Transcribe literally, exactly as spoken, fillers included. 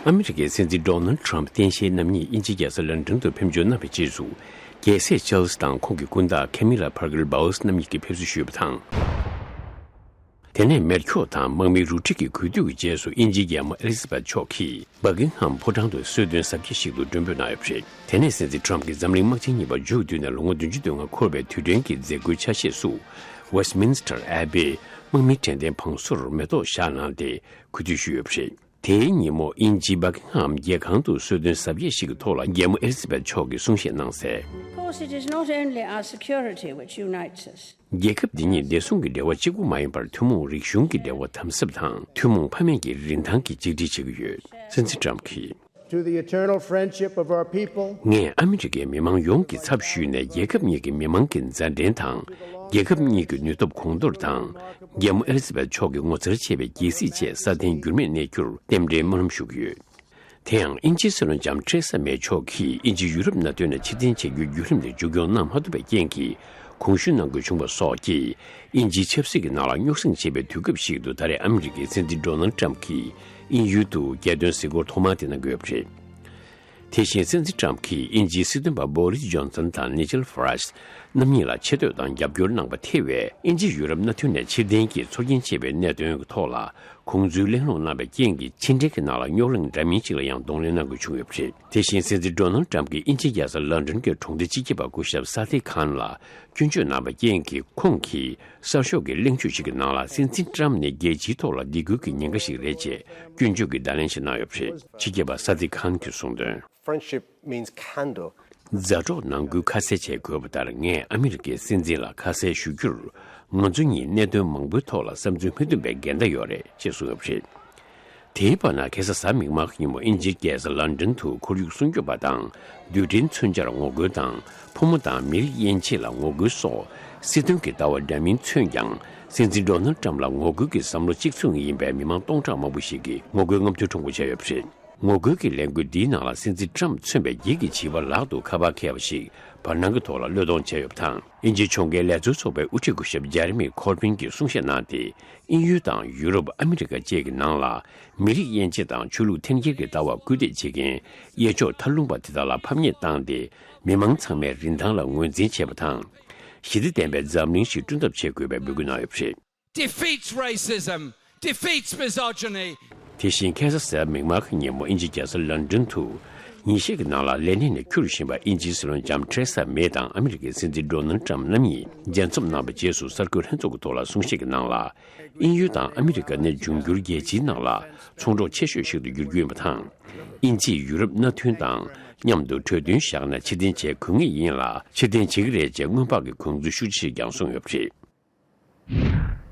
ཨ་མི་རི་ཀའི་སྲིད་འཛིན་ཌོ་ནལ་ཊམ་ཕ་རྟེན་གཞིའི་རྣམ་གཉིས་དབྱིན་ཇིའི་རྒྱལ་ས་ལན་ཀྲན་དུ་ཕེབས་འབྱོར་གནང་བའི་རྗེས་སུ། རྒྱལ་སྲས་ཅཱལ་སི་དང་ཁོང་གི་སྐུ་ཟླ་ཁེ་མི་ལ་པར་ཀར་བྷའོ་སི་རྣམ་གཉིས་ཀྱིས་ཕེབས་བསུ་ཞུས་པ་དང་། དེ་ནས་མེ་སྒྱོགས་དང་དམག་མིའི་རུ་ཁྲིད་ཀྱི་གུས་འདུད་ཀྱི་རྗེས་སུ། དབྱིན་ཇིའི་རྒྱལ་མོ་ཨེ་ལི་ཛ་བེད་མཆོག་གིས་བྷག་ཀིང་ཧམ་ཕོ་བྲང་དུ་གསོལ་སྟོན་གཟབ་རྒྱས་ཤིག་ཏུ་མགྲོན་འབོད་གནང་ཡོད་པ་རེད། དེ་ནས་སྲིད་འཛིན་ཊམ་ཕ་གྱིས་འཛམ་གླིང་དམག་ཆེན་གཉིས་པ་མཇུག་བསྡུས་ནས་ལོ་ངོ་བདུན་ཅུ་དོན་ལྔ་འཁོར་བའི་དུས་དྲན་གྱི་མཛད་སྒོའི་ཆ་ཤས་སུ། ཝེ་སི་མིན་སི་ཊར་ཨེ་བྷེའི་དམག་མིའི་དྲན་རྟེན་བང་སོར་མེ་ཏོག་བཞག་གནང་སྟེ་གུས་འདུད་ཞུས་ཡོད་པ་རེད། དེའི་ཉིན་མོ། དབྱིན་ཇིའི་བྷག་ཀིང་ཧམ་རྒྱལ་ཁང་དུ་གསོལ་སྟོན་གཟབ་རྒྱས་ཤིག་གི་ཐོག་ལ་རྒྱལ་མོ་ཨེ་ལི་ཛ་བེད་མཆོག་གིས་གསུང་བཤད་གནང་གསལ། Of course, it is not only our security which unites us. རྒྱལ་ཁབ་འདི་གཉིས་བདེ་སྲུང་གི་འབྲེལ་བ་གཅིག་པུ་མ་ཡིན་པར། ཐུན་མོང་རིག་གཞུང་གི་འབྲེལ་བ་དམ་ཟབ་དང་། ཐུན་མོང་ཕ་མེས་ཀྱི་རིན་ཐང་གི་གཅིག་སྒྲིལ་བྱེད་ཀྱི་ཡོད། སྲིད་འཛིན་ཊམ་ཕ་གྱིས། To the eternal friendship of our people. ངས་ཨ་མི་རི་ཀའི་མི་མང་ཡོངས་ཀྱི་ཚབ་ཞུས་ནས། རྒྱལ་ཁབ་གཉིས་ཀྱི་མི་མང་གི་མཛའ་འབྲེལ་དང་། རྒྱལ་ཁབ་གཉིས་ཀྱི་ནུས་སྟོབས་གོང་མཐོར་དང་། རྒྱལ་མོ་ཨེ་ལི་ཛ་བེད་མཆོག་གི་ངོ་མཚར་ཆེ་བའི་རྒྱལ་སྲིད་ཆེད་སྲ་བརྟན་འགྱུར་མེད་གནས་རྒྱུར་རྟེན་འབྲེལ་སྨོན་ལམ་ཞུ་གི་ཡོད། དེ་ཡང་། དབྱིན་ཇིའི་སྲིད་བློན་ལྕམ་ཐེ་རེ་ས་མེ་མཆོག་གིས་དབྱིན་ཇི་ཡུ་རོབ་མནའ་མཐུན་ནས་ཕྱིར་འཐེན་བྱེད་རྒྱུའི་བརྒྱུད་རིམ་དེ་མཇུག་སྐྱོང་གནང་མ་ཐུབ་པའི་རྐྱེན་གྱིས། གོང་ཞུ་གནང་དགོས་བྱུང་བ་སོགས་ཀྱིས། དབྱིན་ཇིའི་ཆབ་སྲིད་ཀྱི་ནང་ལ་རྙོག་ཟིང་ཆེ་བའི་དུས་སྐབས་ཤིག་ཏུ། ད་རེས་ཨ་མི་རི་ཀའི་སྲིད་འཛིན་ཌོ་ནལ་ཊམ་ཕ་གྱིས་དབྱིན་ཡུལ་དུ་རྒྱལ་དོན་གཟིགས་སྐོར་ཐོག་མ་དེ་གནང་གི་ཡོད་པ་རེད། དེ་བཞིན། སྲིད་འཛིན་ཊམ་ཕ་གྱིས་དབྱིན་ཇིའི་སྲིད་དོན་པ་བྷོ་རིས་ཇོན་སན་དང་ནི་ཇལ་ཕར་རཱཇ་རྣམ་གཉིས་ལ་ཆེ་བསྟོད་དང་རྒྱབ་སྐྱོར་གནང་པ་ཐེ་བའི། དབྱིན་ཇི་ཡུ་རོབ་མནའ་མཐུན་ནས་ཕྱིར་འཐེན་གྱི་ཚོར་སྐྱེན་ཆེ་བའི་གནད་དོན་གྱི་ཐོག་ལ། ཁོང་ཚོའི་གླེང་སློང་གནང་བའི་རྐྱེན་གྱིས། ཕྱི་འབྲེལ་གྱི་ནང་ལ་རྙོག་གླེང་འདྲ་མིན་ཅིག་ལ་ཡང་གདོང་ལེན་གནང་དགོས་བྱུང་ཡོད་པ་རེད། དེ་བཞིན། སྲིད་འཛིན་ཌོ་ནལ་ཊམ་ཕ་གྱིས་དབྱིན་ཇིའི་རྒྱལ་ས་ལན་ཀྲན་གྱི་གྲོང་སྡེ་སྤྱི་ཁྱབ་པ་སྐུ་ཞབས་ས་ཐི་ཁཱན་ལ་སྐྱོན་བརྗོད་གནང་བའི་རྐྱེན་གྱིས། ཁོང་གིས་གསར་ཤོག་གི་གླེང་བརྗོད་ཅིག་གི་ནང་ལ། སྲིད་འཛིན་ཊམ་ཕ་ནི་རྒྱལ་སྤྱིའི་ཐོག་ལ་སྡིགས་སྐུལ་གྱི་ཉེན་ཁ་ཞིག་རེད་ཅེས་སྐྱོན་བརྗོད་ཀྱི་བརྡ་ལན་ཞིག་གནང་ཡོད་པ་རེད། སྤྱི་ཁྱབ་པ་ས་ཐི་ཁཱན་གྱིས་གསུངས་དོན། Friendship means candor. མཛའ་གྲོགས་ནང་ཁུལ་ཁ་གསལ་བྱེད་དགོས་པ་ལྟར། ངས་ཨ་མི་རི་ཀའི་སྲིད་འཛིན་ལ་ཁ་གསལ་ཞུ་རྒྱུར། ང་ཚོ་གཉིས་གནད་དོན་མང་པོའི་ཐོག་ལ་བསམ་ཚུལ་མི་མཐུན་པའི་འགལ་ཟླ་ཡོད་རེད་ཅེས་གསུངས་ཡོད་པ་རེད། དེའི་བར་ན། ཁ་སང་གཟའ་མིག་དམར་ཉིན་མོ། དབྱིན་ཇིའི་རྒྱལ་ས་ལན་ཀྲན་དུ་ཁོར་ཡུག་སྲུང་སྐྱོབ་པ་དང་། རྡུལ་ཕྲན་མཚོན་ཆར་ངོ་རྒོལ་དང་། ཕོ་མོ་དང་མི་རིགས་དབྱེ་འབྱེད་ལ་ངོ་རྒོལ་སོགས། སྲིད་དོན་གྱི་ལྟ་བ་འདྲ་མིན་མཚོན་ཀྱང་། སྲིད་འཛིན་ཌོ་ནལ་ཊམ་ཕ་ལ་ངོ་རྒོལ་གྱི་བསམ་བློ་གཅིག་མཚུངས་ཡིན་པའི་མི་མང་སྟོང་ཕྲག་མང་པོ་ཞིག་གིས་ངོ་རྒོལ་རྔམ་སྟོན་ཁྲོམ་སྐོར་བྱས་ཡོད་པ་རེད། ངོ་རྒོལ་གྱི་ལས་འགུལ་འདིའི་ནང་ལ། སྲིད་འཛིན་ཊམ་ཕ་མཚོན་པའི་འགྱིག་གི་བྱིས་པ་ལག་ཏུ་ཁ་པར་འཁྱེར་བ་ཞིག་བར་སྣང་གི་ཐོག་ལ་བློས་གཏོང་བྱས་ཡོད་པ་དང་། དབྱིན་ཇིའི་ཕྱོགས་འགལ་ལས་བཟོའི་ཚོགས་པའི་དབུ་ཁྲིད་སྐུ་ཞབས་ཇེ་རེ་མི་ཁོར་བིན་གྱིས་གསུང་བཤད་གནང་སྟེ། དབྱིན་ཡུལ་དང་ཡུ་རོབ། ཨ་མི་རི་ཀ་བཅས་ཀྱི་ནང་ལ་མི་རིགས་དབྱེ་འབྱེད་དང་ཆོས་ལུགས་འཐེན་འཁྱེར་གྱི་ལྟ་བར་སྐུལ་འདེད་བྱེད་མཁན་གཡས་ཕྱོགས་མཐའ་ལྷུང་པ་དེ་དག་ལ་ཕམ་ཉེས་བཏང་སྟེ། མི་མང་ཚང་མས་རིན་ཐང་ལ་ངོས་འཛིན་བྱེད་པ་དང་། ཞི་བདེ་ལྡན་པའི་འཛམ་གླིང་ཞིག་བསྐྲུན་ཐབས་བྱེད་དགོས་པའི་འབོད་སྐུལ་གནང་ཡོད་པ་རེད། Defeats racism, defeats misogyny. དེ་བཞིན། ཁ་སང་གཟའ་མིག་དམར་གྱི་ཉིན་མོ། དབྱིན་ཇིའི་རྒྱལ་ས་ལན་ཀྲན་དུ་ཉིན་ཤས་ཀྱི་ནང་ལ་ལས་གནས་ནས་འཁྱུར་བཞིན་པ། དབྱིན་ཇིའི་སྲིད་བློན་ལྕམ་ཐེ་རེ་ས་མེ་དང་ཨ་མི་རི་ཀའི་སྲིད་འཛིན་ཌོ་ནལ་ཊམ་ཕ་རྣམ་གཉིས་མཇལ་འཛོམས་གནང་བའི་རྗེས་སུ། གསར་འགོད་ལྷན་ཚོགས་ཀྱི་ཐོག་ལ་གསུང་བཤད་ཀྱི་ནང་ལ། དབྱིན་ཡུལ་དང་ཨ་མི་རི་ཀ་ནི་འབྱུང་འགྱུར་རྒྱལ་སྤྱིའི་ནང་ལ་ཚོང་གྲོགས་ཆེ་ཤོས་ཤིག་ཏུ་འགྱུར་རྒྱུ་ཡིན་པ་དང་། དབྱིན་ཇིས་ཡུ་རོབ་མནའ་མཐུན་དང་མཉམ་དུ་གྲོས་མཐུན་བཞག་ན་ཕྱིར་འཐེན་བྱེད་དགོས་ངེས་ཡིན་ལ། ཕྱིར་འཐེན་བྱེད་ཀྱི་རེད་ཅེས་སྔོན་དཔག་གི་དགོངས་ཚུལ་ཤུགས་ཆེ་ཞིག་ཀྱང་གསུངས་ཡོད་པ་རེད།